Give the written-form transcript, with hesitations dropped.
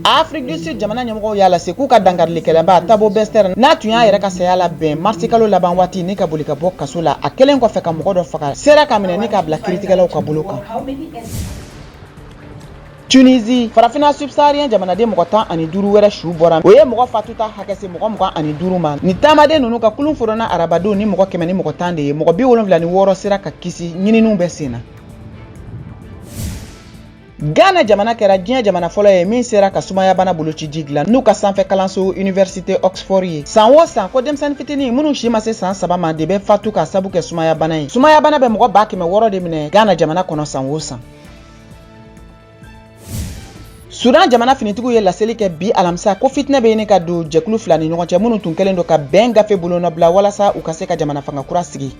Afrique du Sud jamana ɲɛmɔgɔw y'a lase k'u ka dankarilikɛlaba Thabo Bester n'a tun y'a yɛrɛ ka saya labɛn marisikalo laban waati ni ka boli ka bɔ kaso la, a kɛlen kɔfɛ ka mɔgɔ dɔ faga, sera ka minɛ ni k'a bila kiritigɛlaw ka bolo kan. Tunisie, Farafina subsaharien jamanaden mɔgɔ 15 wɛrɛ su bɔra. O ye mɔgɔ fatuta hakɛ se mɔgɔ 25 ma. Ni taamaden ninnu ka kulun foronna arabadon ni mɔgɔ 110 de ye, mɔgɔ 76 sera ka kisi, ɲininiw bɛ sen na. Ghana jamana kɛra diɲɛ jamana fɔlɔ ye min sera ka sumayabana bolociji dilan n'u ka sanfɛ kalanso Université Oxford ye. San o san, ko denmisɛnnin fitinin minnu si ma se san 3 ma de bɛ fatu ka sabu kɛ sumayabana ye. Sumayabana bɛ mɔgɔ 600 000 de minɛ Ghana jamana kɔnɔ san o san. Sudan jamana finitigiw ye laseli kɛ bi alamisa ko fitinɛ bɛ ɲini ka don jɛkulu fila ni ɲɔgɔn cɛ minnu tun kɛlen don ka bɛn gafe bolonɔbila walasa u ka se ka jamana fanga kura sigi.